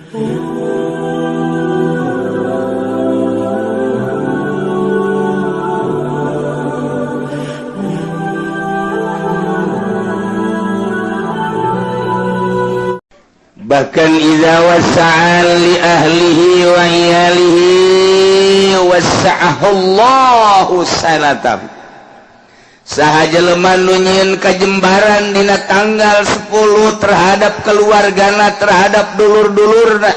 Bahkan idza wasa'a li ahlihi wa iyalihi wasa'ahu Allahu sanatan. Saha jelema nu nyieun kajembaran dina tanggal 10 terhadap keluargana, terhadap dulur-dulurna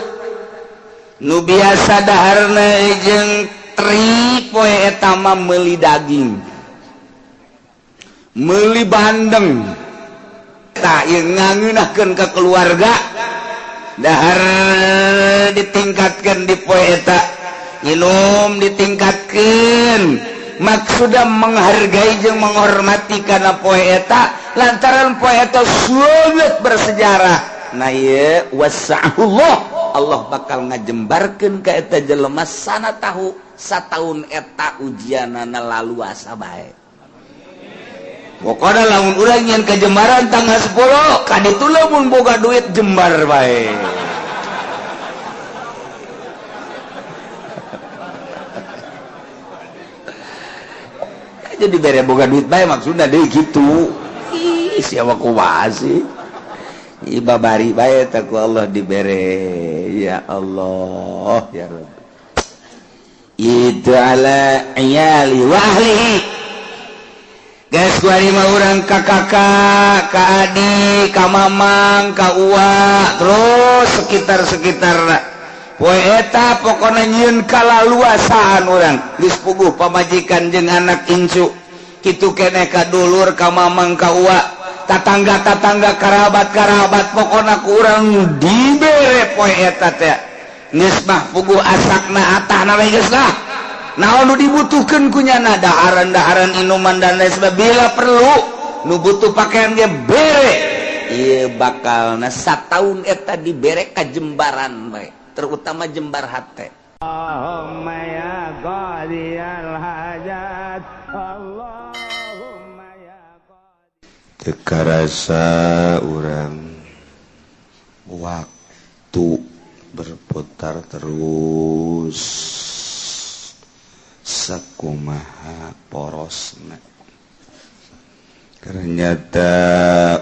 nu biasa daharna jeung teri poe eta mah meuli daging, meuli bandeng, tak ieu ngangeunahkeun ka keluarga, dahar ditingkatkan di poe eta, minum ditingkatkan, maksudnya menghargai jeung menghormati karena poe eta lantaran poe eta sangat bersejarah. Nah ieu wasa'ahullah, Allah bakal ngajembarkeun ka eta jelema sana tahu sataun eta ujianana laluasa bae. Pokoknya lamun urang nyieun kajembaran tanggal 10 kaditu lamun boga duit jembar bae. Jadi bere boga duit bae maksudna deui kitu. Ih, siapa kumaha sih? Ih, babari bae teh ku Allah dibere. Ya Allah, ya Rabb. Itu ala iyali wa ahlihi. Geus kuari mah urang ka kakak, ka adik, ka mamang, ka uwa, terus sekitar-sekitar. Poe eta pokona nyieun kalaluasaan urang geus puguh pamajikan jeung anak incu kitu keneh ka dulur, ka mamang, ka uwa, tatangga-tatangga, karabat-karabat, pokona ku urang dibere poe eta teh. Geus mah puguh asakna atahna we geus lah. Naon nu dibutuhkeun ku nyana, daharan-daharan, inuman dan lain sebagainya, bila perlu nu butuh pakaian ge bere. Ieu bakalna sataun eta dibere kajembaran bae, terutama jembar hate. Allahumma ya qadiyal hajat, Allahumma ya qadi. Teu karasa urang waktu berputar terus sakumaha porosna. Ternyata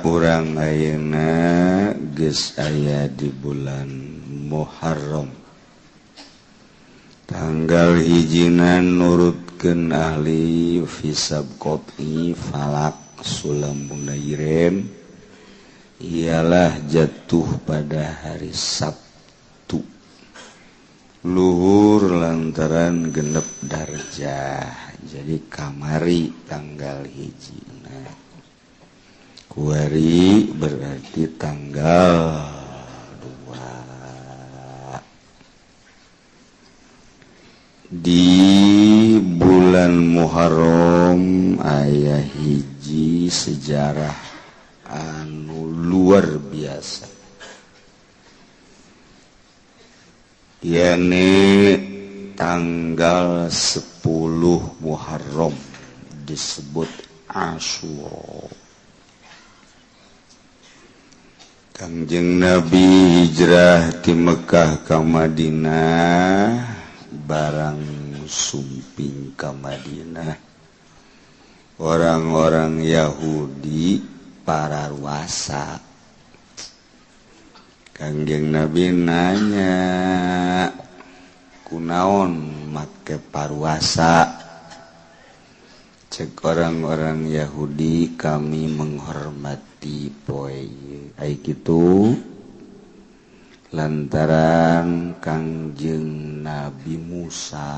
urang ayeuna geus aya di bulan Muharram. Tanggal hijinan nurutkeun ahli hisab qot'i falak sulam munairen ialah jatuh pada hari Sabtu luhur lantaran genep darjah. Jadi kamari tanggal hijina, kuari berarti tanggal 2 di bulan Muharram aya hiji sejarah anu luar biasa, yakni tanggal 10 Muharram disebut Asyura. Kangjeng Nabi hijrah di Mekah ke Madinah, barang sumping ke Madinah, orang-orang Yahudi para ruasa. Kangjeng Nabi nanya, kunaon make paruasa? Cek orang-orang Yahudi, kami menghormati poe ai kitu lantaran Kangjeng Nabi Musa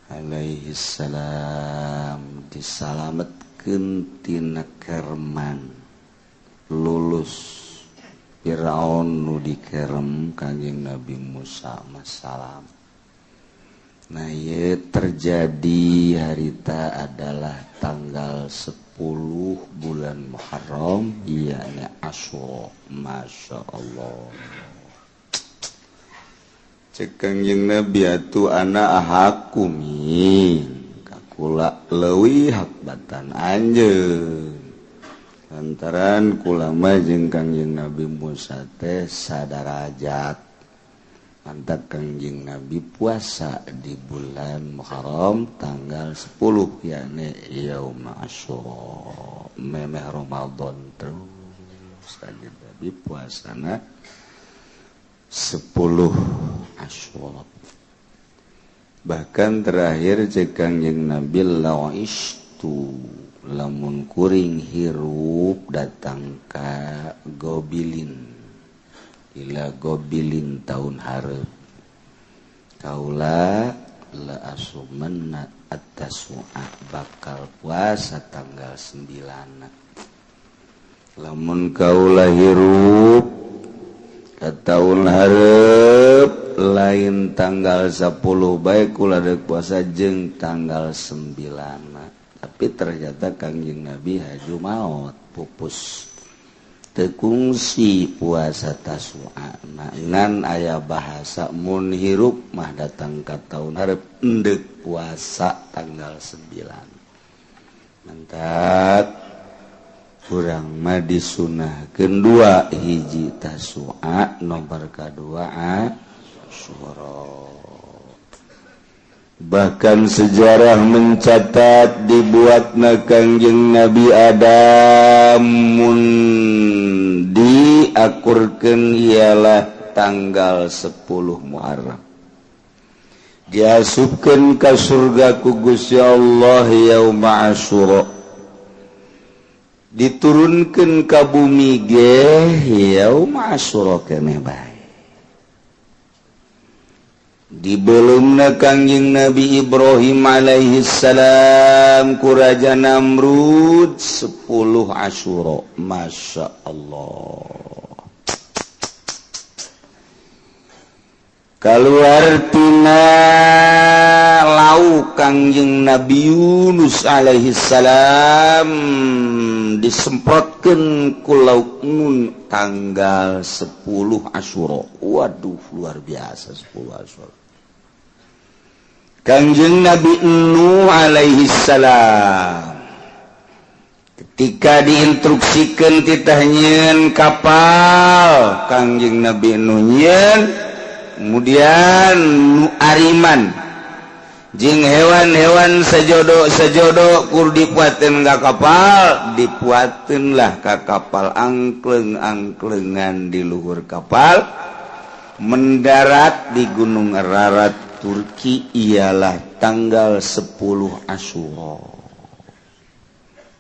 alaihi salam disalametkeun tina kerman, lulus Firaun nu dikerem Kangjeng Nabi Musa masalam. Nah, ieu terjadi harita adalah tanggal 10 bulan Muharram, ieu Asyura. Masya Allah. Cek Kangjeng Nabi atuh ana ahakumi, kakula leuwih hak batan anjeun. Lantaran kulama jeung Kangjeng Nabi Musa teh sadarajat. Mantap Kangjeng Nabi puasa di bulan Muharram tanggal 10 yakni Yaum Asyura, memeh Ramadan terus Kangjeng Nabi puasana 10 Asyura. Bahkan terakhir cek Kangjeng Nabi la'istu lamun kuring hirup datang ka Gobilin, ila Gobilin tahun hareup kaula la asumanna at-tasu'a bakal puasa tanggal 9. Lamun kaula hirup ka tahun hareup lain tanggal 10 bae kula deuk puasa jeung tanggal 9. Tapi ternyata Kangjeng Nabi haju maot pupus tekungsi puasa Tasu'a ngan aya bahasa mun hirup mah datang ka taun hareup endek puasa tanggal 9. Mantap kurang mah disunahkeun dua hiji Tasu'a nomor kadua Asyura. Bahkan sejarah mencatat dibuatna Kangjeng Nabi Adam mun diakurkeun ialah tanggal 10 Muharram. Diasupkeun ka surga ku Gusti Allah yauma Asyura. Diturunkeun ka bumi ge yauma Asyura keneh bae. Dibelumna Kangjeng Nabi Ibrahim alaihi salam ku Raja Namrud 10 Asyura. Masya Allah. Kaluar tina lauk Kangjeng Nabi Yunus alaihi salam disemprotkeun ku lauk nun tanggal 10 Asyura. Waduh, luar biasa 10 Asyura. Kangjeng Nabi Nuh alaihi salam ketika diinstruksikan titah nyieun kapal, Kangjeng Nabi Nuh nyieun, kemudian nu ariman jeung hewan-hewan sejodo-sejodo kur dipuateun ka kapal, dipuateun lah ka kapal angkleng-angklengan di luhur kapal, mendarat di Gunung Ararat Turki ialah tanggal 10 Asyura.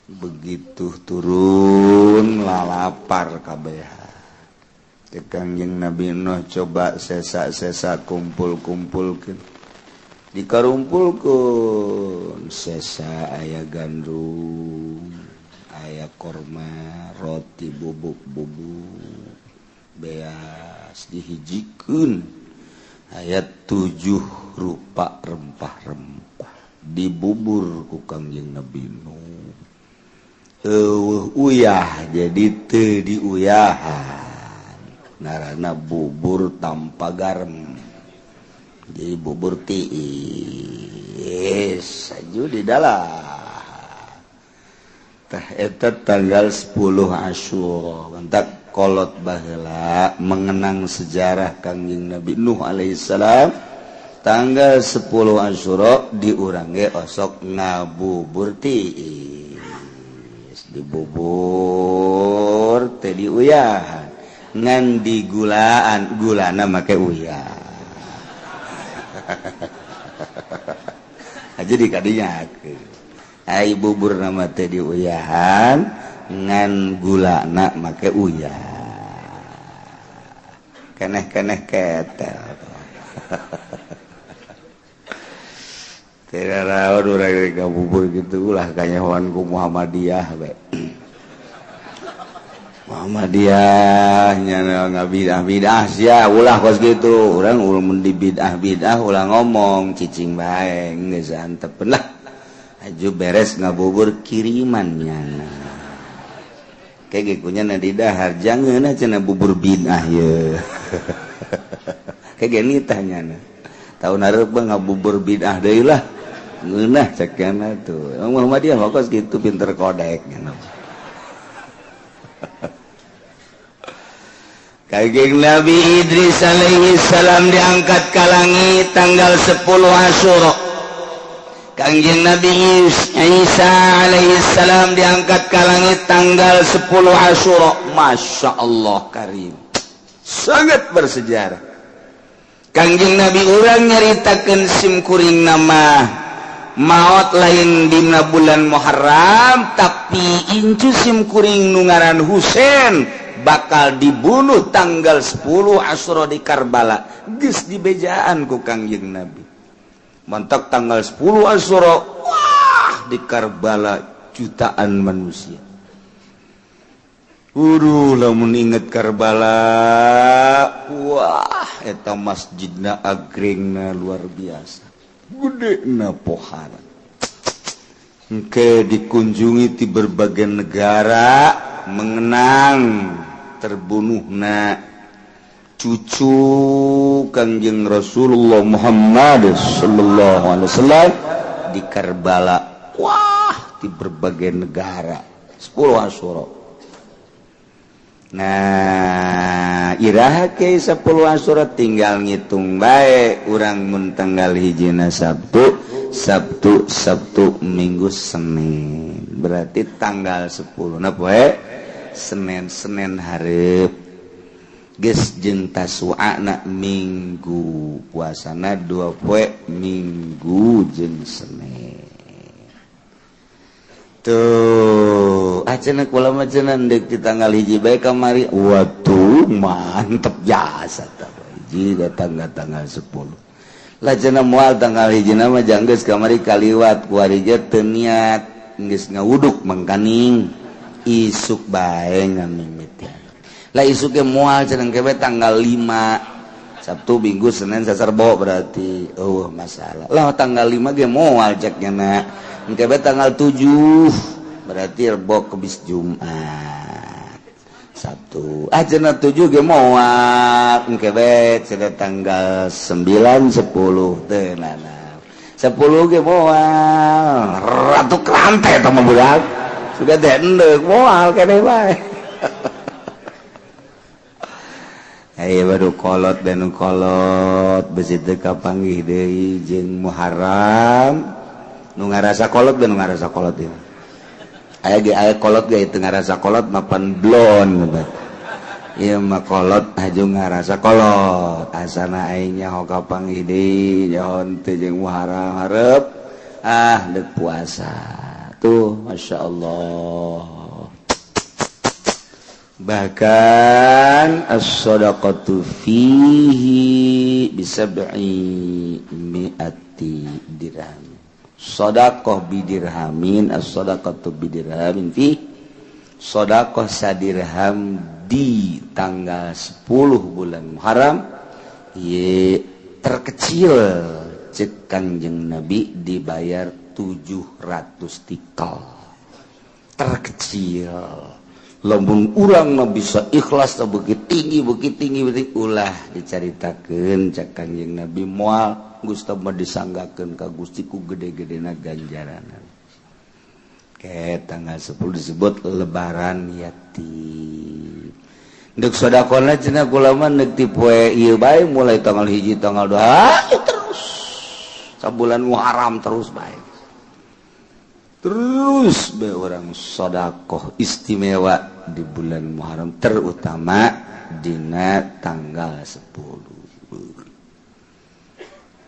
Begitu turun lalapar kabeh. Kangjeng Nabi Nuh coba sesa-sesa kumpul-kumpulkeun. Dikarumpulkeun sesa aya gandum, aya korma, roti bubuk-bubuk, beas dihijikeun. Ayat 7 rupa rempah-rempah dibubur ku Kangjeng Nabi Nuh. Eueuh uyah jadi teu diuyahan. Ngaranna bubur tanpa garam. Jadi bubur tiis aju di dalam. Tah eta tanggal 10 Asyura. Mantak kolot baheula mengenang sejarah Kangjeng Nabi Nuh alaihissalam tanggal 10 Asyura di urang ge osok ngabubur tiis, dibubur teh diuyahan ngan digulaan, gulana make uyah. Aja dikadinyakeun ai bubur nama teh diuyahan ngan gulana make uyah. Keneh-keneh ketel. Tidak rawan urang ngabubur gitu ulah kanyahoan ku Muhammadiyah bae. Muhammadiyah nya ngabidah-bidah sia ulah kos kitu. Urang mun di bidah-bidah ulah ngomong cicing bae geus antepeun lah. Aju beres ngabubur kiriman nyana. Kayak gikunya na di dahar jangan cenah bubur bid'ah ye. Kayak gini tanyana. Tahun hareup ngabubur bid'ah deui lah. Ngeunah cekana tuh. Muhammadiyah mah kos kitu pinter kodek. Kangjeng Nabi Idris alaihi salam diangkat ka langit tanggal 10 Asyura. Kangjeng Nabi Isa alaihi salam diangkat ka langit tanggal 10 Asyura. Masya Allah karim, sangat bersejarah. Kangjeng Nabi urang nyaritakeun simkuring nama maot lain dina bulan Muharram, tapi incu simkuring nu ngaran Husain bakal dibunuh tanggal 10 Asyura di Karbala. Geus dibejaan ku Kangjeng Nabi. Mantak tanggal 10 Asyura, wah, di Karbala jutaan manusia. Uduh, lamun inget Karbala, wah, eta masjidna agrengna luar biasa. Gedena pohara. Engke dikunjungi di berbagai negara mengenang terbunuhna cucu Kangjeng Rasulullah Muhammad sallallahu alaihi wasallam di Karbala. Wah, di berbagai negara 10 Asyura. Nah, iraha ke 10 Asyura tinggal ngitung bae urang mun tanggal hijina Sabtu, Sabtu, Sabtu, Minggu, Senin. Berarti tanggal 10 na poe Senin, Senin hareup geus jeung Tasu'ana Minggu, puasana 2 poe Minggu jeung Senin. Tuh, cenah kula mah cenah deuk di tanggal hiji bae kamari. Waduh, mantep jasa tah. Hiji datang tanggal 10. Lah cenah moal tanggal hiji mah janggeus kamari kaliwat kuari ge teu niat geus ngawuduk mangkaning isuk bae ngamimiti. Lah isuk ge moal cenah ke tanggal 5 Sabtu, Minggu, Senin, Selasa, Rebo berarti. Oh, masalah. Lah tanggal 5 ge moal cek nya. Engke tanggal 7 berarti Rebo, Kemis, Jumat, Sabtu. Ah cenah 7 ge moal. Engke bae cenah tanggal 9 10 teu nana. 10 ge moal. Ratu kerante eta mah budak. Sudah teh endek moal keneh bae. Ayo baru kolot dan kolot besi teu kapanggih deui jeung Muharram. Nu ngarasa kolot dan ngarasa kolot ieu. Aya ge aya kolot ge teu ngarasa kolot mapan blon. Ieu mah kolot haju ngarasa kolot. Asana aing nyaho kapanggih deui nyaho teu jeung Muharram hareup ah deuk puasa. Tuh masyaallah. Bahkan as-shadaqatu fihi bisab'i mi'ati dirham. Shadaqah bidirhamin, as-shadaqatu bidirhamin fi shadaqah sadirham di tanggal 10 bulan Muharram ye terkecil cek Kangjeng Nabi dibayar 700 tikal. Terkecil. Lamun urang mah bisa ikhlas begitu tinggi begitu tinggi begitu ulah dicaritakeun cek Kangjeng Nabi moal Gusti mah disanggakeun ka Gusti ku gede-gedena ganjaranna. Ke tanggal 10 disebut lebaran yatim. Deuk sedekahna cenah kula mah neuk ti poe ieu bae mulai tanggal 1 tanggal 2 terus sabulan Muharram terus bae. Terus be orang sedekah istimewa di bulan Muharram terutama dina tanggal 10.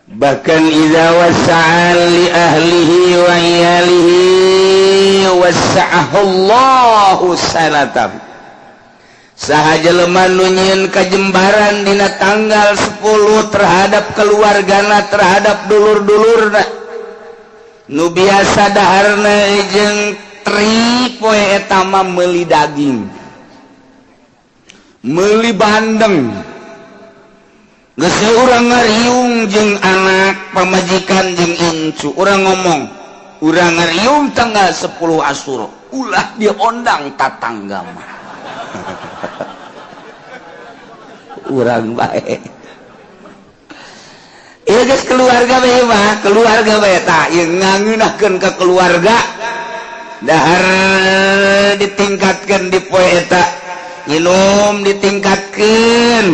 Bahkan idza wasa'a li ahlihi wa iyalihi wasa'ahu Allahu sanatahu. Saha jelema nu nyieun kajembaran dina tanggal 10 terhadap keluargana, terhadap dulur-dulurna nu biasa daharna jeung tri poe eta mah meuli daging, meuli bandeng. Geus urang ngariung jeung anak pamajikan jeung incu, urang ngomong, urang ngariung tanggal 10 Asyura, ulah diondang tatangga mah. Urang bae. Ieu geus keluarga bae mah, keluarga bae tah ieu ngangeunahkeun ka keluarga. Dahar ditingkatkeun di poe eta. Nginum ditingkatkeun.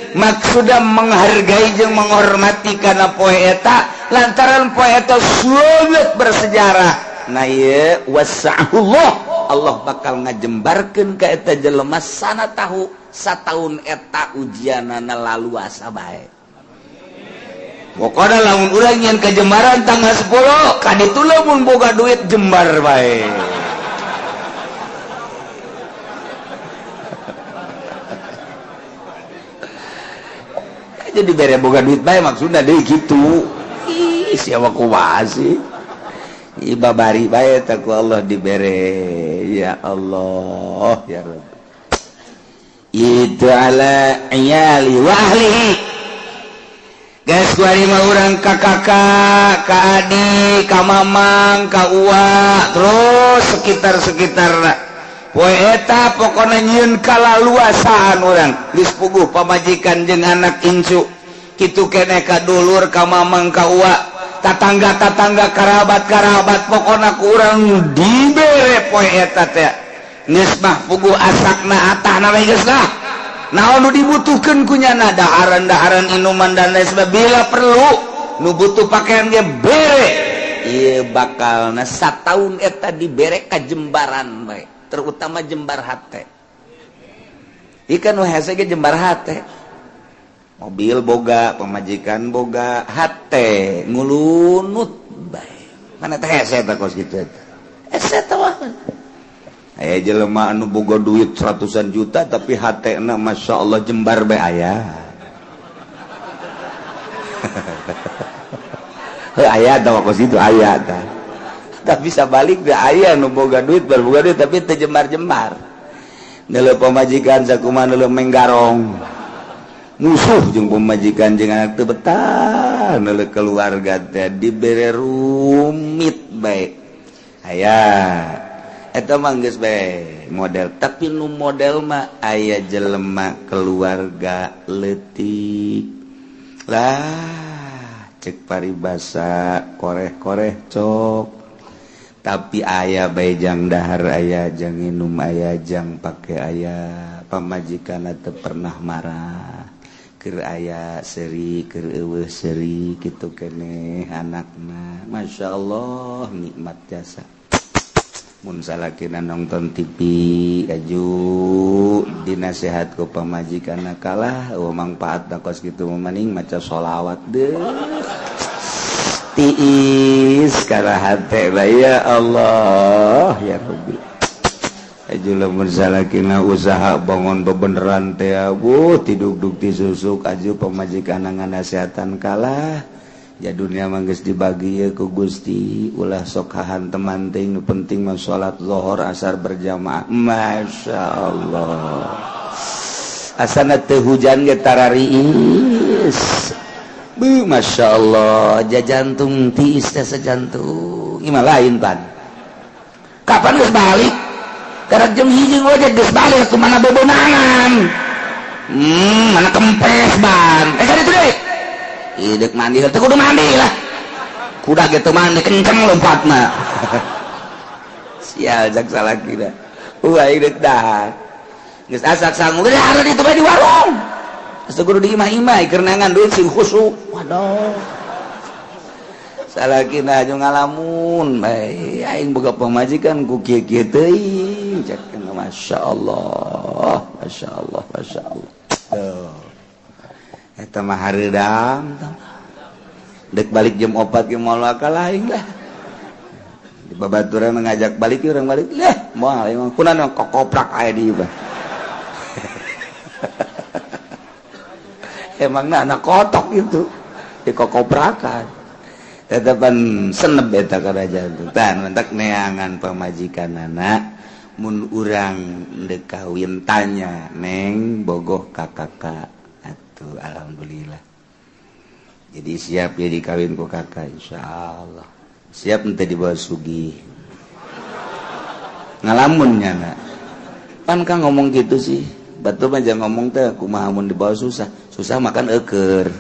Maksudna menghargai jeung menghormati kana poe eta lantaran poe eta sangat bersejarah. Nah ieu wasa'ullah, Allah bakal ngajembarkeun ka eta jelema sana tahu sataun eta ujianana laluasa bae. Pokona lamun urang nyeun kajembaran tanggal 10 kaditu lamun boga duit jembar bae. Jadi bere boga duit bae maksudna deui kitu. Ih siapa kumaha sih? Ih babari bae teh ku Allah dibere. Ya Allah ya Rabb. Itu ala iyali wa ahlihi. Guys kuari mah urang ka kakak, ka adik, ka mamang, ka uwa, terus sekitar-sekitarna. Poe eta pokona nyieun kalaluasaan urang geus puguh pamajikan jeung anak incu kitu keneh ka dulur ka mamang ka uwa tatangga-tatangga karabat-karabat pokona ku urang dibere poe eta teh geus mah puguh asakna atahna we geus lah naon nu dibutuhkeun ku nyana daharan-daharan inuman dan lain sebagainya bila perlu nu butuh pakaian ge bere ieu bakalna sataun eta dibere kajembaran bae terutama jembar hate. Ikan nu hese ge jembar hate. Mobil boga, pamajikan boga, hate ngulunut bae. Mana teh hese teh kos kitu eta. Hese teh wah. Aya jelema anu boga duit ratusan juta tapi hatena Masya Allah jembar bae aya. Heuh aya tah kos kitu aya tah. Tapi bisa balik deh aya nu boga duit berboga duit tapi teu jembar-jembar. Neuleuh pamajikan sakumaha neuleuh menggarong. Musuh jeung pamajikan jeung anak teu betah neuleuh keluarga teh dibere rumit bae. Aya eta mah geus bae model tapi nu model mah aya jelema keluarga leutik. Lah cek paribasa koreh-koreh cok. Tapi ayah bae jang dahar ayah jang minum ayah jang pake ayah pamajikan teu pernah marah keur aya seuri keur eueuh seuri kitu keneh anakna Masya Allah nikmat jasa mun salakina nonton TV aju dinasehat ku pamajikanna kalah eueuh mangpaatna kos kitu mah maca sholawat deui tiis karena hati ya Allah ya Rabbi aju lamun salakina usaha bangun bebeneran teh abuh tiduk-duk tisusuk aju pamajikan nganasehatan kalah ya dunia mah geus dibagi ye ku Gusti ulah sok hahanteman teh nu penting mah salat zuhur asar berjamaah Masya Allah asana teu hujan ge tarariis. Bu, Masya Allah, jantung tiis teh sejantung. Imah lain pan. Kapan geus balik? Karena jam 1 wae geus balik kumaha bebonangan. Mana kempes ban. Kan itu deui. Ih deuk mandi teh kudu mandi lah. Kuda ge teu mandi kenceng lompatna. Sial jak salakina. Aing deuk dahar. Geus asak sangu geus dahar ditu bae di warung. Asa kudu di imah-imah keur neangan duit sing khusyuk. Waduh. Salakina aju ngalamun bae aing boga pamajikan ku kieu-kieu teuing cek Masya Allah, Masya Allah, Masya Allah. Tuh. Eta mah hareudang. Dek balik jam 4 ge moal kalah aing lah. Di babaturan ngajak balik urang balik lah moal aing kunaon kokoprak aya di ieu. Emangna anak kotok itu dikokoprakan tetepan seneb eta kana jantung tan mentak neangan pamajikan anak mun urang deuk kawin tanya neng bogoh ka kakak atuh alhamdulillah jadi siap ya dikawin ku kakak insyaallah siap ente dibawa sugih ngalamun nya pan kang ngomong gitu sih batu mah jangan ngomong teh kumaha mun dibawa susah susah makan eukeur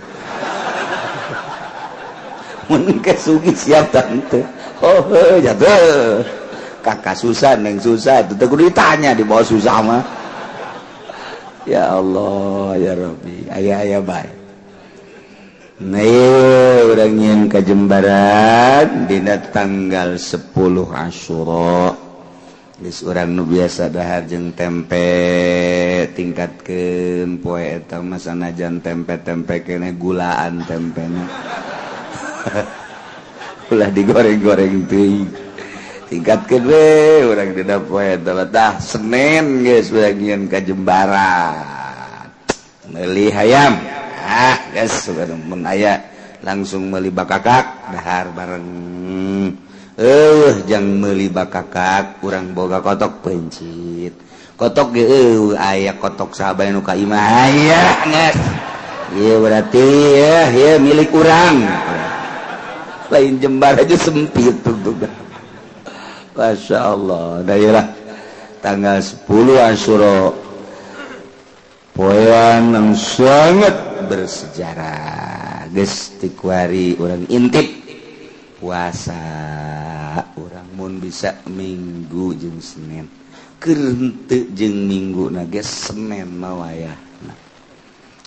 mun ke sugih siap tante oh jatuh kakak susah neng susah itu teh kudu ditanya dibawa susah mah. Ya Allah ya Rabbi, aya-aya bae. Nah, urang nyieun kajembaran dina tanggal 10 Asyura. Geus urang nu biasa dahar jeung tempe tingkatkeun poe eta mah sanajan tempe-tempe keneh gulaan tempena. Ulah digoreng-goreng teuing. Tingkatkeun we urang dina poe eta tah Senin geus urang nyieun kajembaran. Meuli hayam. Ah, geus mun aya langsung meuli bakakak dahar bareng. Jang meuli bakakak urang boga kotok pencit. Kotok ge eueuh aya kotok sahabat nu ka imah aya geus. Ieu berarti ya ieu milik urang. Lain jembar aja sempit tuh. Masya Allah. Daerah tanggal 10 Asyura poean yang sangat bersejarah. Geus tikuari urang intip puasa urang mun bisa Minggu jeung Senin. Keur henteu jeung Minggu na ge Senin mah wayahna.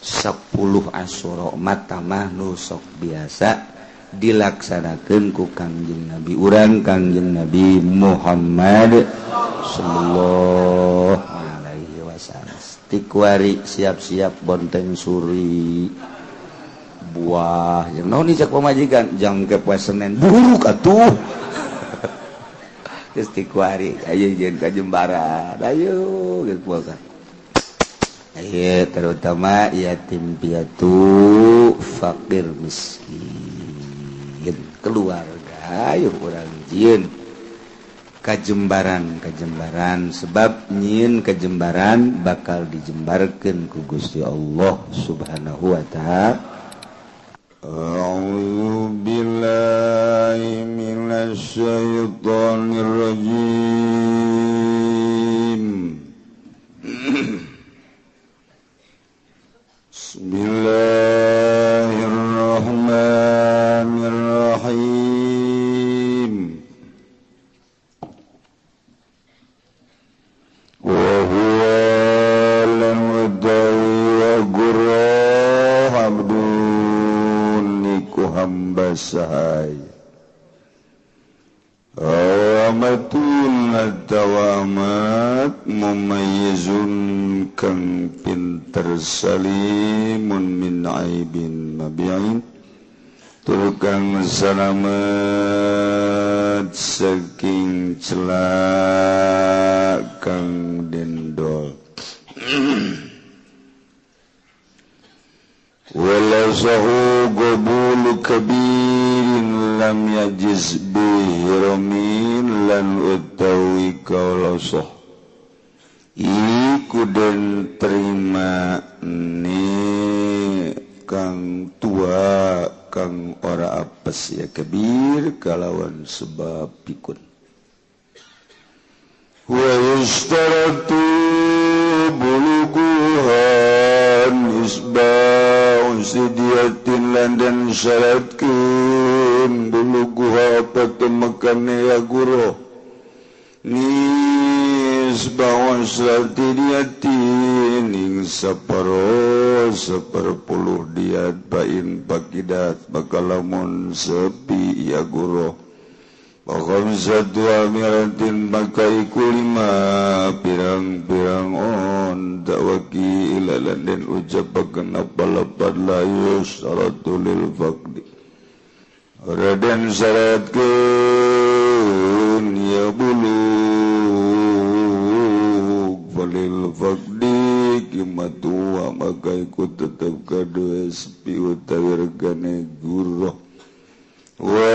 10 Asyura mah nu sok biasa dilaksanakeun ku Kangjeng Nabi urang Kangjeng Nabi Muhammad sallallahu alaihi wasallam. Tikuari siap-siap bonteng suri buah jeung naon cak pamajikan jang ke poe Senin buruk atuh. Geus tikuari ayo jeung ka Jembaran ayo geus puasa. Ayo terutama yatim piatu fakir miskin keluarga ayo urang jieun kajembaran sebab nyieun kajembaran bakal dijembarkeun ku Gusti Allah Subhanahu wa ta'ala. A'udzu billahi minasy syaithanir rajim. Bismillahirrahmanirrahim. Wa huwa al-mudawwi wa gurra abdun niku hamba sahaya. Awamatun atawamat mumayyizun kang pinter salimun min aibin mabi'in tukang salamet saking celak kang dendol. Wala sahu qabulu kabirin lam yajiz bihi ramin lan utawi kaulasah iku den terima ni kang tua kang ora apes ya kabir kalawan sebab pikun. Wa yustaratu buluguhan isba'un sidiatin lan den syaratkeun buluguha apa temekane ya guru nisba'un sidiatin ing saparo saperpuluh diat bain pakidat bakalamun sepi ya guru Khamsatu amiratin maka iku lima pirang-pirang on dakwaki ilalan dan ucapakan apa lepat la yusaratu lil faqdi raden syaratkeun ya bulug falil faqdi kimatua maka iku tetep kadue sepi utawi regane guruh wa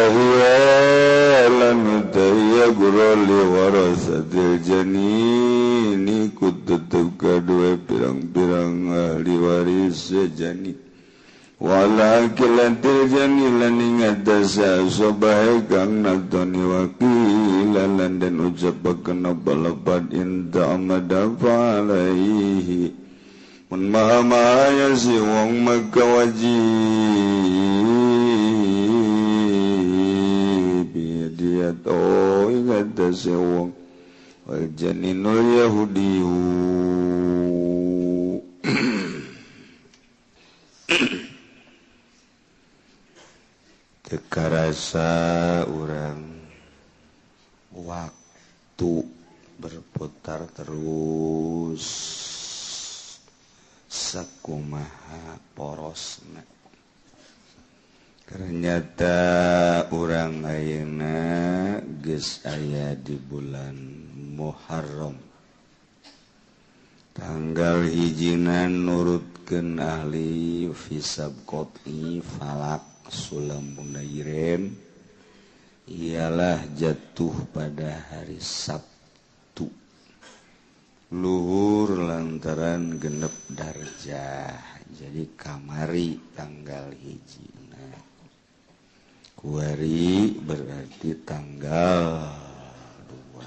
lam tayyagura li warasatil janini ku tetep kadue pirang-pirang ahli waris jani wala kilatil jani lan ing atase sabahe kang natoni wakila lan den ucapaken apa lepat inta amada alaihi mun maha maha si wong maka wajib dia to ingat sewong wal janinul yahudiyu. Teu karasa urang waktu berputar terus sakumaha porosna. Ternyata urang ayeuna geus aya di bulan Muharram. Tanggal hijinan nurutkeun ahli hisab qot'i falak sulam munairen ialah jatuh pada hari Sabtu luhur lantaran genep darjah, jadi kamari tanggal hijina kuari berarti tanggal 2.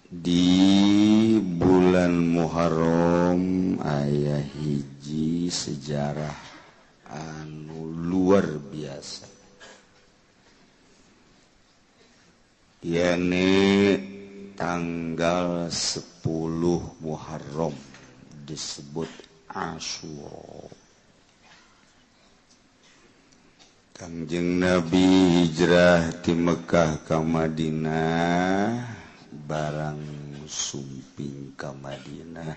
Di bulan Muharram aya hiji sejarah anu luar biasa, yakni tanggal 10 Muharram disebut Asyura. Kangjeng Nabi hijrah di Mekah ka Madinah, barang sumping ka Madinah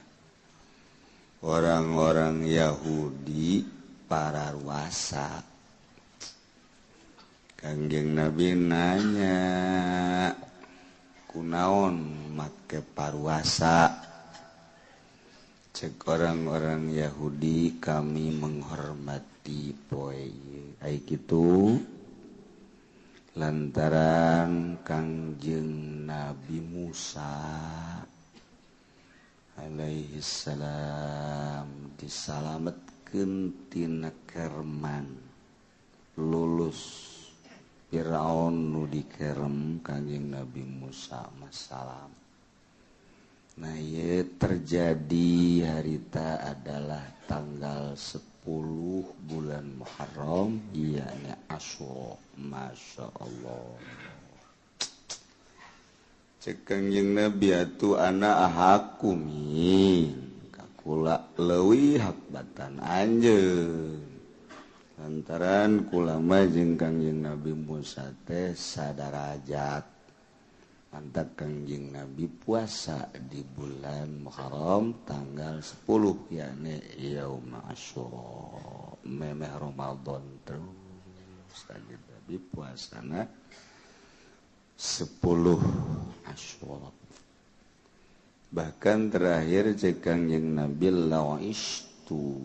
orang-orang Yahudi pararuasa. Kangjeng Nabi nanya, kunaon make paruasa? Cek orang-orang Yahudi, kami menghormati poe ai kitu lantaran Kangjeng Nabi Musa alaihi salam disalametkeun tina kerman, lulus Firaun nu dikerem Kangjeng Nabi Musa masalam. Nah, ieu terjadi harita adalah tanggal 10 bulan Muharram, ianya Asyura. Masya Allah. Cek Kangjeng Nabi atuh ana ahakumi kakula leuwih hak batan anjeun, lantaran kulama jeung Kangjeng Nabi Musa teh sadarajat. Mantap Kangjeng Nabi puasa di bulan Muharram tanggal 10 yakni Yaum Asyura, memeh Ramadan terus Kangjeng Nabi puasana 10 Asyura. Bahkan terakhir cek Kangjeng Nabi la'istu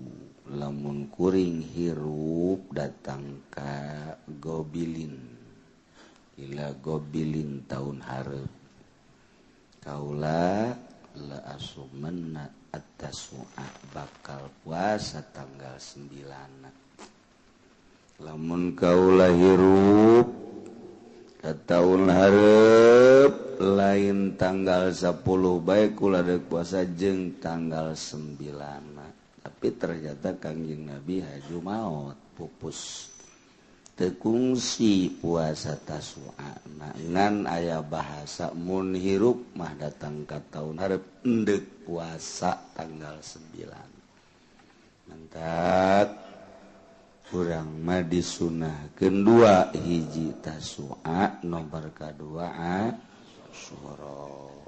lamun kuring hirup datang ka Gobilin, ila gobilin tahun hareup kaula la asumanna at-tasu'a bakal puasa tanggal 9. Lamun kaula hirup ka tahun hareup lain tanggal 10 bae kula deuk puasa jeung tanggal 9. Tapi ternyata Kangjeng Nabi haju maot pupus, tekungsi puasa Tasu'a. Ngan aya bahasa mun hirup mah datang ka tahun hareup endek puasa tanggal 9. Mantap kurang mah disunahkeun dua hiji Tasu'a nomor kadua Asyura.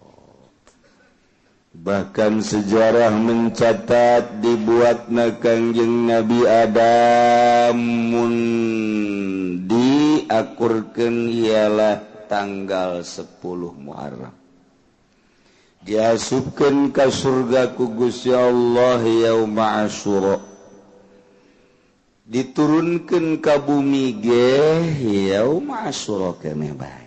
Bahkan sejarah mencatat dibuatna Kangjeng Nabi Adam mun diakurkeun ialah tanggal 10 Muharram. Diasupkeun ka surga ku Gusti Allah yauma Asyura. Diturunkeun ka bumi ge yauma Asyura keneh bae.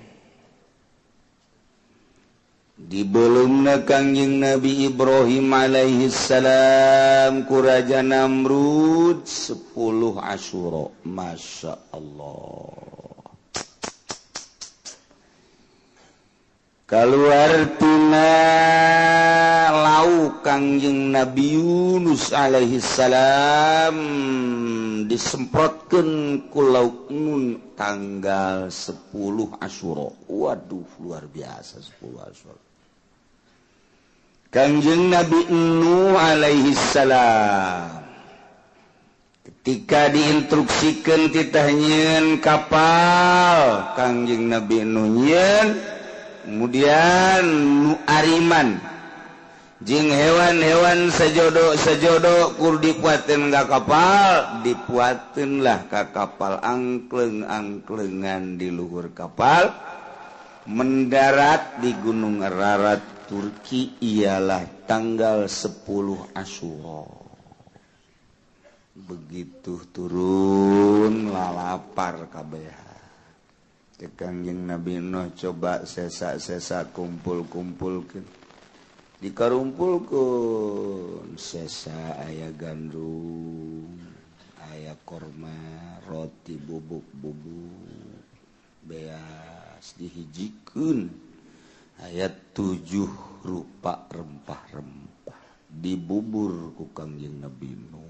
Dibelumna Kangjeng Nabi Ibrahim alaihi salam ku Raja Namrud 10 Asyura. Masya Allah. Kaluar tina lauk Kangjeng Nabi Yunus alaihi salam disemprotkeun ku lauk nun tanggal 10 Asyura. Waduh, luar biasa 10 Asyura. Kangjeng Nabi Nuh alaihi salam Tika diinstruksikan titah nyieun kapal Kangjeng Nabi Nuh nyieun, kemudian nu ariman jeung hewan-hewan sejodo-sejodo kur dipuateun ka kapal, dipuateun lah ka kapal angkleng-angklengan di luhur kapal mendarat di Gunung Ararat Turki ialah tanggal 10 Asyura. Begitu turun lalapar kabeh. Kangjeng Nabi Nuh coba sesa-sesa kumpul-kumpulkeun. Dikarumpulkeun sesa aya gandum, aya korma, roti bubuk-bubuk, beas dihijikeun. Aya 7 rupa rempah-rempah dibubur ku Kangjeng Nabi Nuh.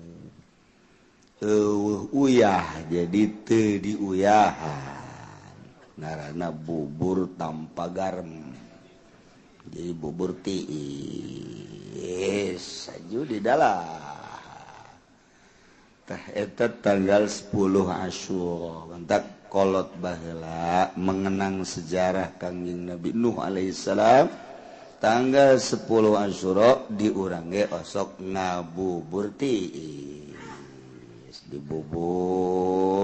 Uyah jadi teu diuyahan ngaranna bubur tanpa garam jadi bubur tiis aju di dalam tah eta tanggal 10 Asyura mantak kolot baheula mengenang sejarah Kangjeng Nabi Nuh alaihissalam tanggal 10 Asyura di urang ge osok ngabubur tiis dibubur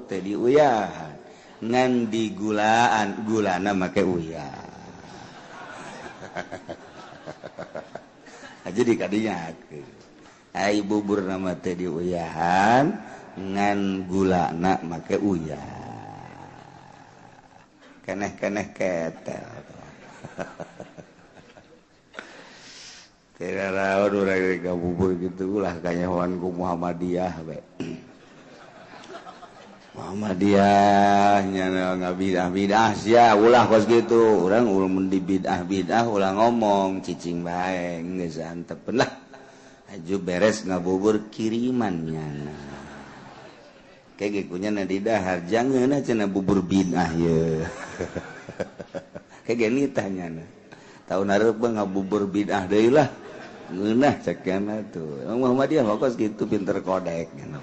teh diuyahan ngan digulaan gulana make uyah aja di kadinya ai bubur nama teh diuyahan ngan gulana make uyah keneh-keneh ketel tidak rawan urang ngabubur gitu ulah kanyahoan ku Muhammadiyah we. Muhammadiyah nya ngabidah-bidah sia ulah kos gitu. Urang mun di bidah-bidah ulah ngomong cicing bae geus antepeun lah. Aju beres ngabubur kiriman nyana. Kayak ge kunyana di dahar jangeunah cenah bubur bidah ye. Kayak ge nitah nyana. Tahun hareup ngabubur bidah deui lah. Ngeunah cekna tuh. Muhammadiyah mah kos gitu pinter kodek gitu.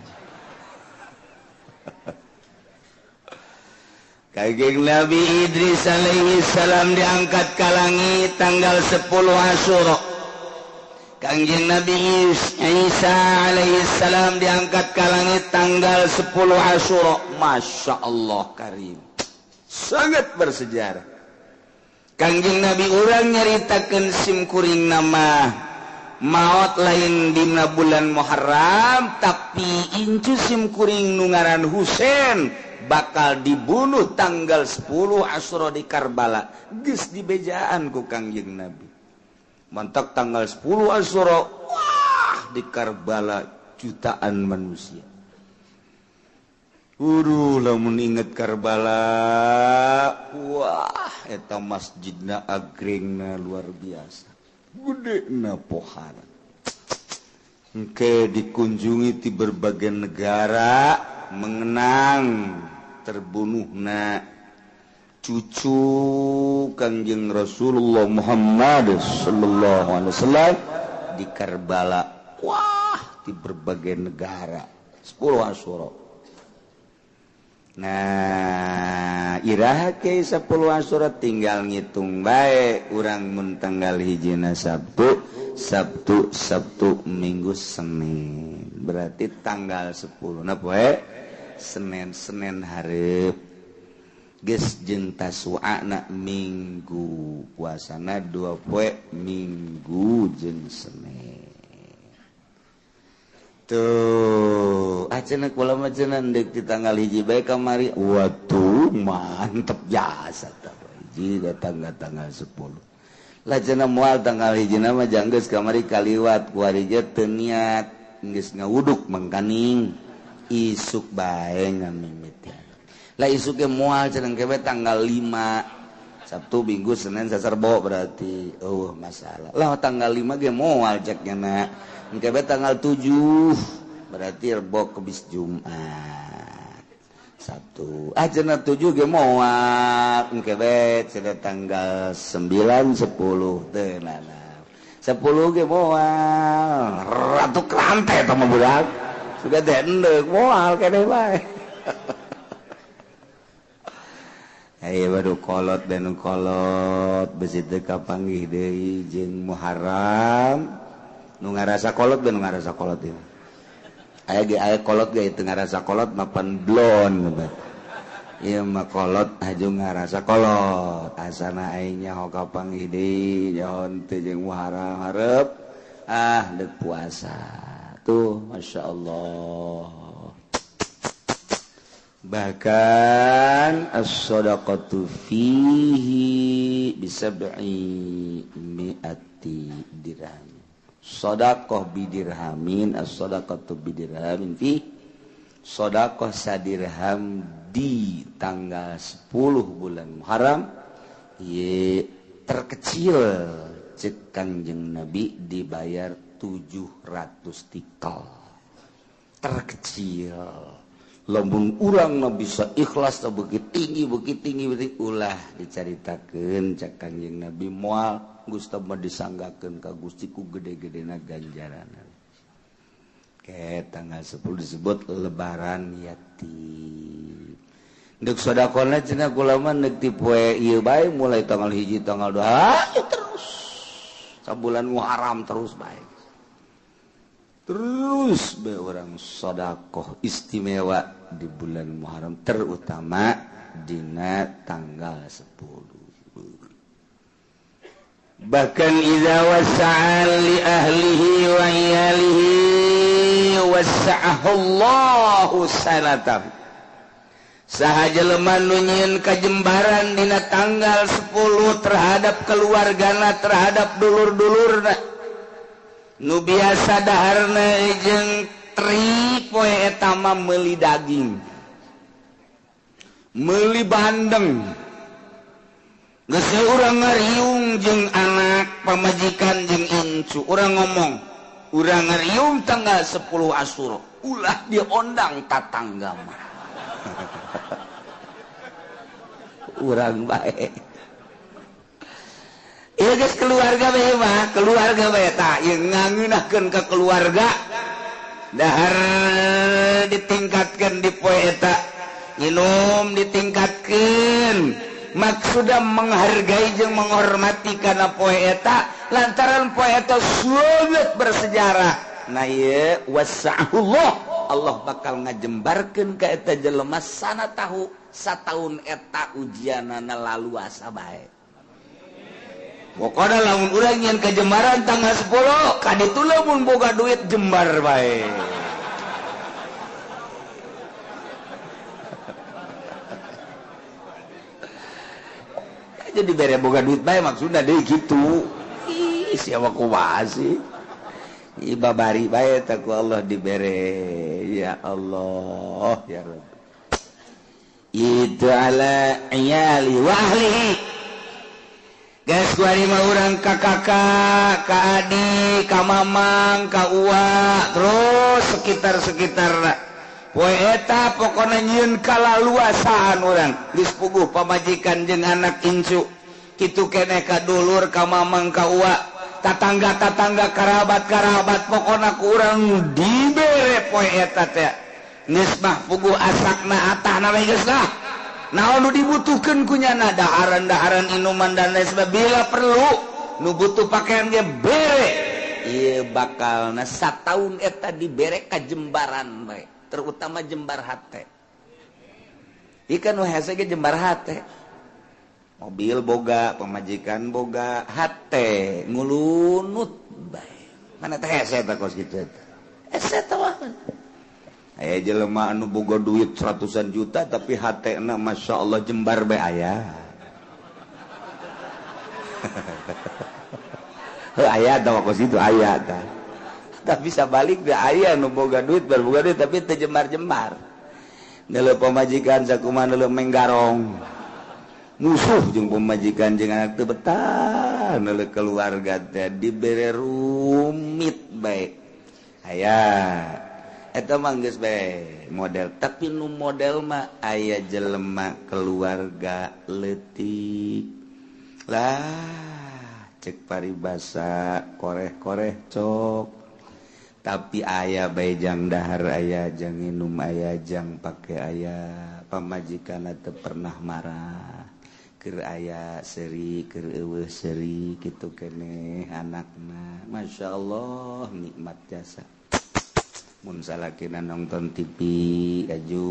Kangjeng Nabi Idris alaihi salam diangkat ke langit tanggal 10 Asyura. Kangjeng Nabi Isa alaihi salam diangkat ke langit tanggal 10 Asyura. Masya Allah karim. Sangat bersejarah. Kangjeng Nabi urang nyaritakeun sim kuring nama maot lain dina bulan Muharram tapi incu sim kuring nu ngaran Husain bakal dibunuh tanggal 10 Asyura di Karbala geus dibejaan ku Kangjeng Nabi mantak tanggal 10 Asyura wah di Karbala jutaan manusia. Uduh lamun inget Karbala wah eta masjidna agringna luar biasa gede na pohara engke dikunjungi di berbagai negara mengenang terbunuhna cucu Kangjeng Rasulullah Muhammad sallallahu alaihi wasallam di Karbala wah di berbagai negara 10 Asyura. Nah iraha ke 10 Asyura tinggal ngitung bae urang mun tanggal hijina Sabtu, Sabtu, Sabtu, Minggu, Senin. Berarti tanggal 10 na poe Senin, Senin hareup. Geus jeung Tasu'ana Minggu, puasana 2 poe Minggu jeung Senin. Tuh, cenah kula mah cenah deuk di tanggal hiji bae kamari. Waduh, mantep jasa tah. Hiji datang tanggal 10. Lah cenah moal tanggal hiji mah janggeus kamari kaliwat kuari ge teu niat geus ngawuduk mangkaning isuk bae ngamimitian. Lah isuk ge moal cenah ke tanggal 5. Sabtu, Minggu, Senin, Selasa, Rebo berarti. Oh, masalah. Lah tanggal 5 ge moal cek nya. Engke tanggal 7 berarti Rebo Kemis Jumat Sabtu ah cenah 7 ge moal engke bae cenah tanggal 9 10 teu nana 10 ge moal ratu krante eta mah budak. Sudah teh endek moal keneh bae. Ayo baru kolot dan kolot besi teu kapanggih deui jeung Muharram nu ngarasa kolot dan ngarasa kolot ieu. Aya ge aya kolot ge teu ngarasa kolot mapan blon. Ieu mah kolot aju ngarasa kolot. Asana aing nyaho kapanggih deui nyaho teu jeung Muharram hareup ah deuk puasa. Tuh masyaallah. Bahkan as-shadaqatu fihi bisab'i mi'ati dirham. Shadaqah bidirhamin, as-shadaqatu bidirhamin fi shadaqah sadirham di tanggal 10 bulan Muharram ye terkecil cek Kangjeng Nabi dibayar 700 tikal. Terkecil. Lamun urang na bisa ikhlas na begitu tinggi begitu ulah dicaritakeun cek Kangjeng Nabi moal Gusti mah disanggakeun ka Gusti ku gede-gedena ganjaran. Ke tanggal 10 disebut lebaran yatim. Deuk sedekahna cenah kula mah neuk ti poe ieu bae mulai tanggal 1 tanggal 2 terus sabulan Muharram terus bae. Terus be orang sedekah istimewa di bulan Muharram terutama dina tanggal 10. Bahkan idza wasa'a li ahlihi wa iyalihi wasa'ahu Allahu sanatan. Saha jelema nu nyieun kajembaran dina tanggal 10 terhadap keluargana, terhadap dulur-dulurna. Nu biasa daharna jeung tri poe eta mah meuli daging, meuli bandeng. Geus urang ngariung jeung anak pamajikan jeung incu, urang ngomong, urang ngariung tanggal 10 Asyura, ulah diondang tatangga mah. Urang bae. Ieu geus keluarga bae mah, keluarga bae tah ieu ngangeunahkeun ka keluarga. Dahar ditingkatkeun di poe eta, minum ditingkatkeun. Maksudna menghargai jeung menghormati kana poe eta lantaran poe eta sangat bersejarah. Nah ieu wasa'ullah, Allah bakal ngajembarkeun ka eta jelema sana tahu sataun eta ujianana laluasa bae. Pokoknya lamun urang nyeun kajembaran tanggal 10 kaditu lamun boga duit jembar bae. Jadi bere boga duit bae maksudna deui kitu. Ih siapa kumaha sih? Ih babari bae teh ku Allah dibere. Ya Allah ya Rabb. Itu ala iyali wa ahlihi. Guys, kuari mah urang ka kakak, ka adik, ka mamang, ka uwa, terus sekitar-sekitar. Poe eta pokona nyieun kalaluasaan urang. Geus puguh pamajikan jeung anak incu. Kitu keneh ka dulur, ka mamang, ka uwa, tatangga-tatangga, karabat-karabat pokona ku urang dibere poe eta teh. Geus mah puguh asakna atahna we geus lah. Naon nu dibutuhkeun ku nyana daharan-daharan inuman dan lain sebagainya bila perlu nu butuh pakaian ge bere. Ieu bakalna sataun eta dibere kajembaran bae, terutama jembar hate. Ieu kan nu hese ge jembar hate. Mobil boga, pamajikan boga, hate ngulunut bae. Mana teh hese eta kos kitu eta. Hese teh mah. Aya jelema anu boga duit ratusan juta tapi hatena Masya Allah jembar bae aya. Heuh aya tah kos kitu aya tah. Tapi sabalik da aya nu boga duit boga duit tapi teu jembar-jembar. Neuleuh pamajikan sakumaha neuleuh menggarong. Musuh jeung pamajikan jeung anak teu betah neuleuh keluarga teh dibere rumit bae. Aya eta mah geus bae model, tapi nu model mah aya jelema keluarga leutik lah cek paribasa koreh-koreh cok Tapi aya bae jang dahar aya, jang minum aya, jang pake aya, pamajikan teu pernah marah. Keur aya seuri, keur eueuh seuri kitu keneh anakna. Masya Allah nikmat jasa. Mun salakina nonton TV aju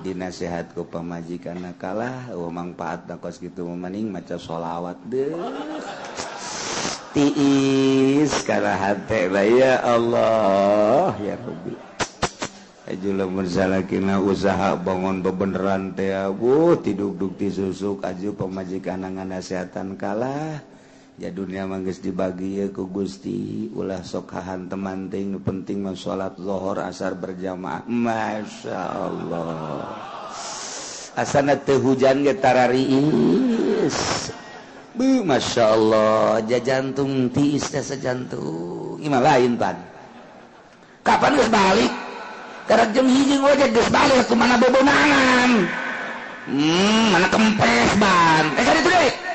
dinasehat ku pamajikanna kalah eueuh mangpaatna kos kitu mah maning maca sholawat deuh. Tiis kana hate ya Allah ya Rabbi. Aju lamun salakina usaha bangun bebeneran teh abuh tidugdug ti susuk aju pamajikanna nganasehatan kalah. Ya dunia mah geus dibagi ye ku Gusti ulah sok hahanteman teh nu penting mah salat zuhur asar berjamaah. Masya Allah. Asana teu hujan ge tarariis. Beuh Masya Allah jajantung tiis teh sajantung. Ieu mah lain pan. Kapan geus balik? Karek jam 1 we geus balik kumaha bobonangan. Mana kempes ban. Kan itu deui.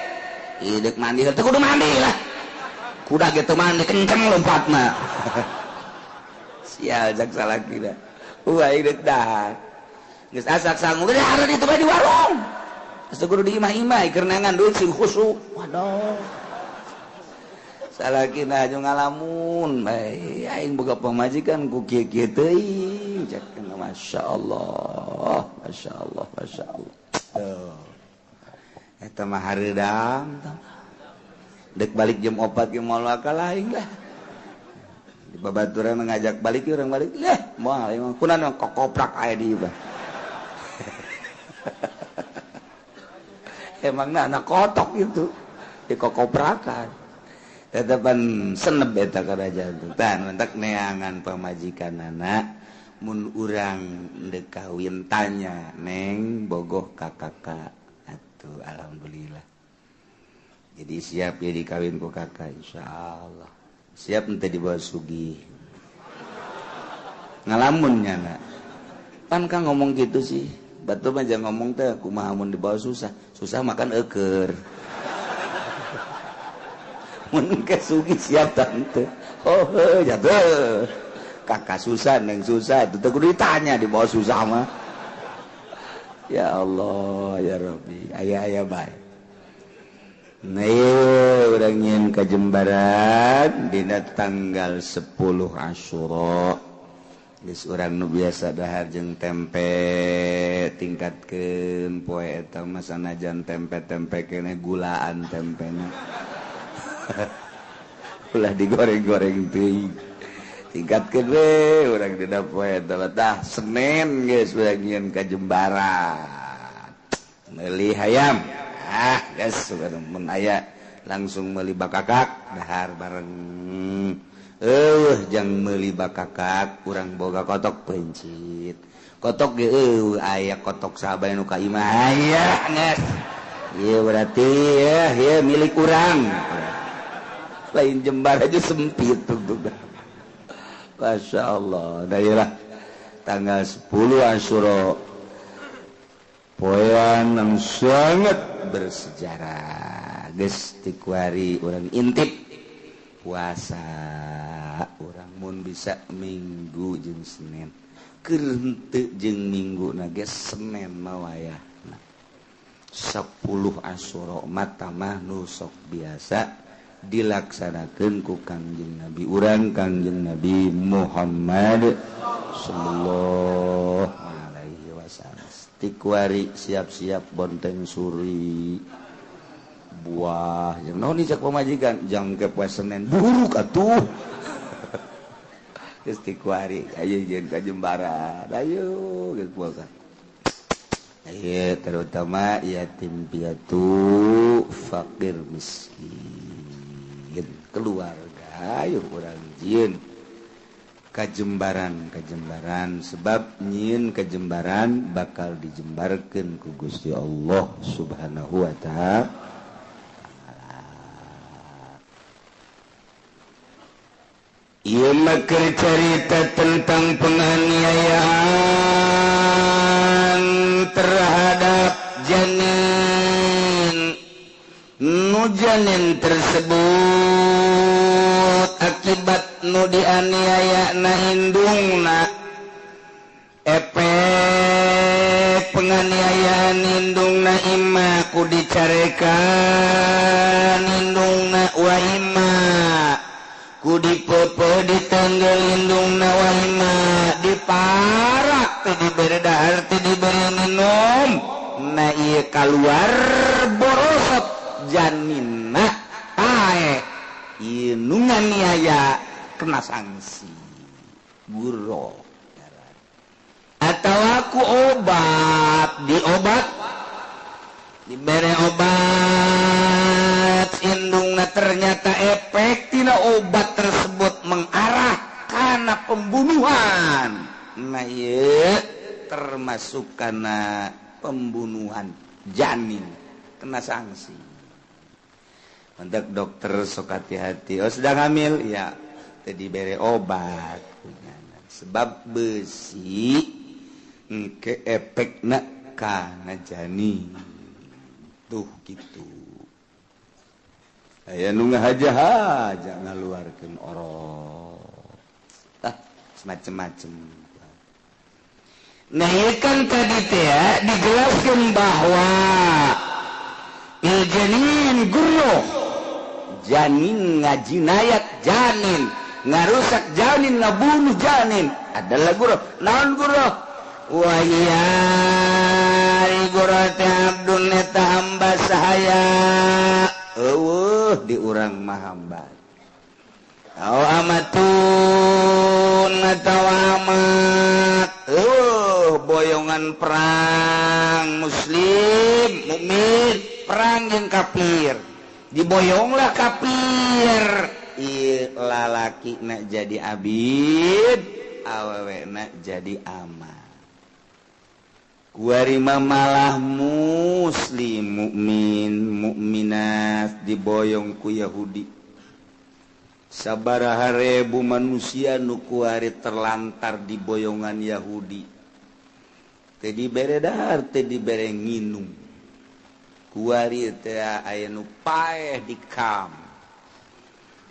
Idek mandi teu kudu mandi lah. Kuda gitu mandi kenceng lompatna. Sial jak salakina. Wah idek dah. Geus asak sangu geus ada di di warung. Geus kudu di imah-imah keur neangan duit sing khusyuk. Waduh. Salakina aju ngalamun bae aing boga pamajikan ku kieu-kieu teuing. Cek masyaallah, masyaallah, masyaallah. Tuh. Eta mah hareudang dek balik jam 4 ge moal kalah aing lah. Di babaturan ngajak balik urang balik lah moal aing mah kunaon kokoprak aya di ieu. Emangna anak kotok itu dikokoprakan. Tetepan seneb eta kana jantung. Tah mentak neangan pamajikanana mun urang deuk kawin tanya neng bogoh ka kakak. Atuh alhamdulillah. Jadi siap ya dikawin ku kakak insyaallah. Siap ente dibawa sugih. Ngalamun nyana. Pan kang ngomong gitu sih. Batu mah jangan ngomong teh kumaha mun dibawa susah. Susah makan eueur. Mun ke sugih siap tante. Oh heuh jatuh. Kakak susah neng susah itu teh kudu ditanya dibawa susah mah. Ya Allah ya Rabbi aya-aya bae. Nah, urang nyieun kajembaran dina tanggal 10 Asyura. Geus urang nu biasa dahar jeung tempe tingkatkeun poe eta mah sanajan tempe-tempe keneh gulaan tempena. Ulah digoreng-goreng teuing. Tingkatkeun we urang dina poe eta tah Senin geus urang nyieun kajembaran. Meuli hayam. Ah, geus mun aya langsung meuli bakakak dahar bareng. Jang meuli bakakak urang boga kotok pencit. Kotok ge eueuh aya kotok sahabat nu ka imah aya geus. Ieu berarti ya ieu milik urang. Lain jembar aja sempit tuh. Masya Allah. Nah iyalah tanggal 10 Asyura poean yang sangat bersejarah. Geus tikuari urang intip puasa urang mun bisa minggu jeung Senin. Keur henteu jeung minggu na ge Senin mah wayahna. 10 Asyura mah nu sok biasa dilaksanakeun ku Kangjeng Nabi urang Kangjeng Nabi Muhammad sallallahu alaihi wasallam. Tikuari siap-siap bonteng suri buah jeung naon cak pamajikan jang ke poe Senin buruk atuh. Geus tikuari ayo jeung ka Jembaran ayo geus puasa. Ieu terutama yatim piatu fakir miskin keluarga ayo urang jieun kajembaran sebab nyieun kajembaran bakal dijembarkeun ku Gusti Allah Subhanahu wa ta'ala. Ieu mah keur carita tentang penganiayaan terhadap janin. Nu janin tersebut akibat amat nu dianiaya na indungna efek penganiayaan indungna imma ku dicarekan indungna wa imma ku dipepe ditanggel indungna wa imma diparak teu dibere dahar teu dibere minum na ieu kaluar borosot janinna pae ieu nu nganiaya kena sanksi guro atau aku obat diobat dibere obat indungna ternyata efek tina obat tersebut mengarah kana pembunuhan nah ieu termasuk kana pembunuhan janin kena sanksi. Untuk dokter sok hati-hati, oh sedang hamil ya teu dibere obat sebab besi ke efekna kana janin tuh gitu. Aya nu ngahaja-haja ngaluarkeun orok tah semacam-macam. Nah ieu kan tadi teh dijelaskeun bahwa il janin gurro janin ngajinayat janin ngarusak janin ngabunuh janin adalah gurro. Naon gurro? Wahia gurro teh abdun eta hamba sahaya eueuh di urang mah hamba au amatun atawa amat eueuh boyongan perang muslim mukmin perang jeung kafir diboyonglah kafir ieu lalaki na jadi abid awewe na jadi amat. Kuari malah muslim mukmin mukminat diboyong ku Yahudi. Sabaraha ribu manusia nu kuari terlantar di boyongan Yahudi. Teu dibere dahar, teu dibere nginum. Kuari teh aya nu paeh di kam.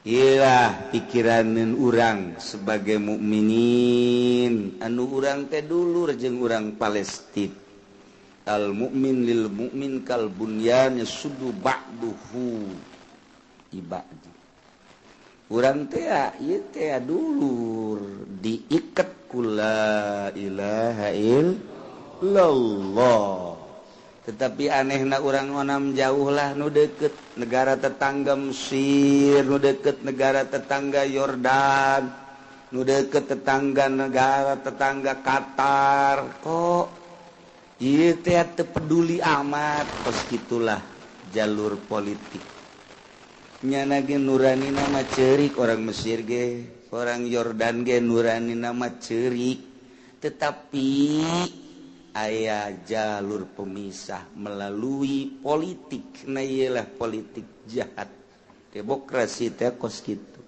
Iyalah pikiraneun urang sebagai mukminin anu urang teh dulur jeung urang Palestina. Al mukmin lil mukmin kal bunyan yasuddu ba'duhu ibadi. Urang teh ieu teh dulur diiket ku la ilaha illallah. Tetapi anehna urang onam jauh lah nu deket negara tetangga Mesir, nu deket negara tetangga Yordan, nu deket tetangga negara tetangga Qatar. Kok ieu teh teu peduli amat kos kitulah jalur politik. Nyana ge nurani nama ceurik orang Mesir ge, orang Yordan ge nurani nama ceurik. Tetapi aya jalur pemisah melalui politik. Nah iyalah politik jahat demokrasi teh kos kitu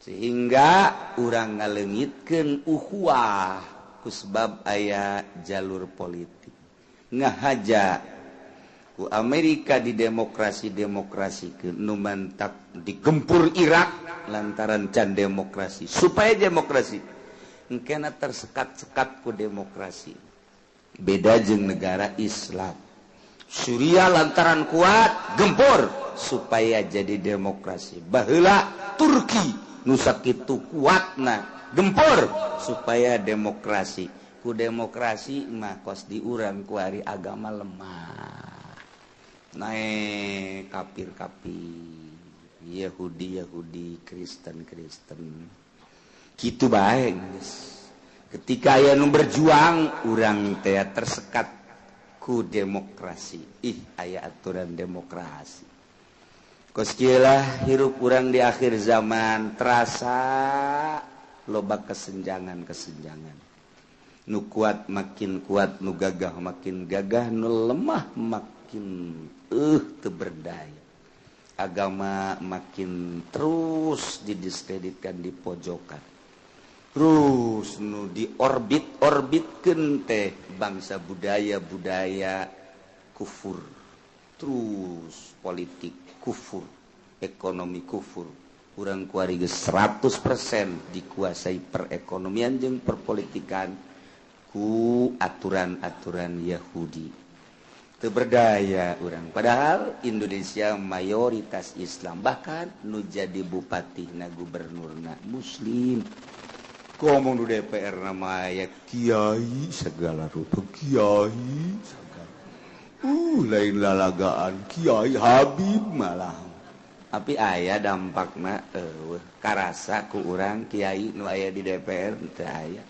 sehingga urang ngaleungitkeun ukhuwah kusbab aya jalur politik ngahaja ku Amerika di demokrasi-demokrasikeun nu mantak digempur Irak lantaran can demokrasi supaya demokrasi engkena tersekat-sekat ku demokrasi. Beda jeung negara Islam Suriah lantaran kuat gempur supaya jadi demokrasi. Baheula Turki nu sakitu kuatna gempur supaya demokrasi. Ku demokrasi mah kos di urang ku ari agama lemah naik kafir-kafir Yahudi-Yahudi Kristen-Kristen kitu bae geus. Ketika aya nu berjuang urang teh tersekat ku demokrasi. Ih aya aturan demokrasi. Kos kieu lah hirup urang di akhir zaman terasa loba kesenjangan-kesenjangan. Nu kuat makin kuat, nu gagah makin gagah, nu lemah makin teu berdaya. Agama makin terus didiskreditkan di pojokan. Terus nu di orbit-orbitkeun teh bangsa budaya-budaya kufur. Terus politik kufur, ekonomi kufur, Urang kuari geus 100% dikuasai perekonomian jeung perpolitikan ku aturan-aturan Yahudi. Teu berdaya urang, padahal Indonesia mayoritas Islam, bahkan nu jadi bupati na gubernurna muslim. Ngomong di DPR nama aya kiai segala rupa, kiai segala, lain lalagaan, kiai Habib malah. Tapi aya dampakna karasa ku urang kiai nu aya di DPR? Teu aya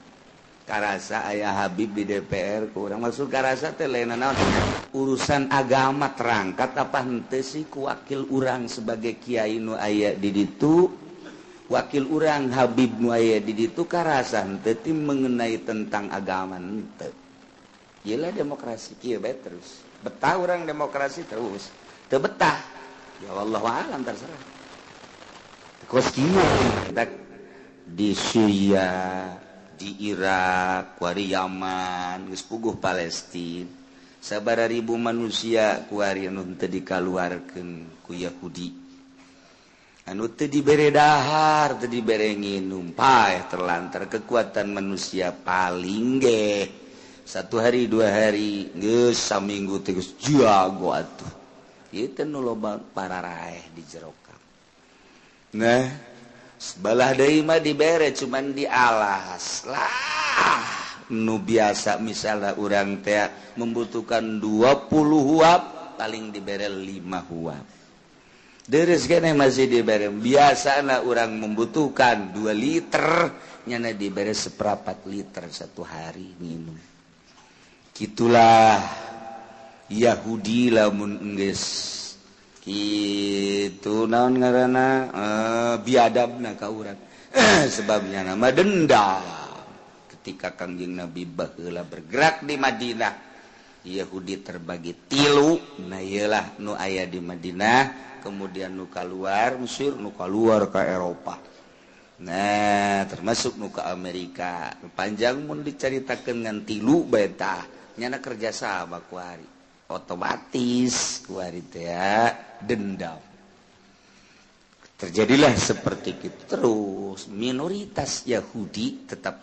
karasa aya Habib di DPR ku urang. Maksud karasa teh lain naon, urusan agama terangkat apa henteu sih ku wakil urang sebagai kiai nu aya di ditu, wakil urang Habib nu aya di ditu, karasa henteu ti mengenai tentang agama henteu. Gila, demokrasi kieu bae terus. Betah urang demokrasi terus, teu betah ya Allah alam, terserah. Kos kieu di Syria, di Irak, kuari Yaman, geus puguh Palestina, sabara ribu manusia kuari anu teu dikaluarkeun ku Yahudi, anu teu dibere dahar, teu dibere nginum, paeh terlantar. Kekuatan manusia paling ge satu hari, 2 hari, geus saminggu teh geus jago atuh. Itu nu loba pararaeh di jero. Nah, sebelah deui mah dibere, cuman dialas lah. Nu biasa misalnya urang teh membutuhkan 20 huab, paling dibere 5 huab. Deres kene masih dibere. Biasana urang membutuhkan 2 liter, nyana dibere seperempat liter satu hari minum. Gitulah Yahudi lamun enggeus kitu, naon ngaranna, biadabna ka urang, sebabnya nama dendam. Ketika Kangjeng Nabi baheula bergerak di Madinah, Yahudi terbagi tilu. Nah, iyalah nu aya di Madinah, kemudian nu keluar Mesir, nu keluar ke Eropa, nah termasuk nu ke Amerika. Panjang mun diceritakan ngan tilu beta nyana kerjasama kuari, otomatis kuari teh dendam. Terjadilah seperti itu terus minoritas Yahudi, tetapi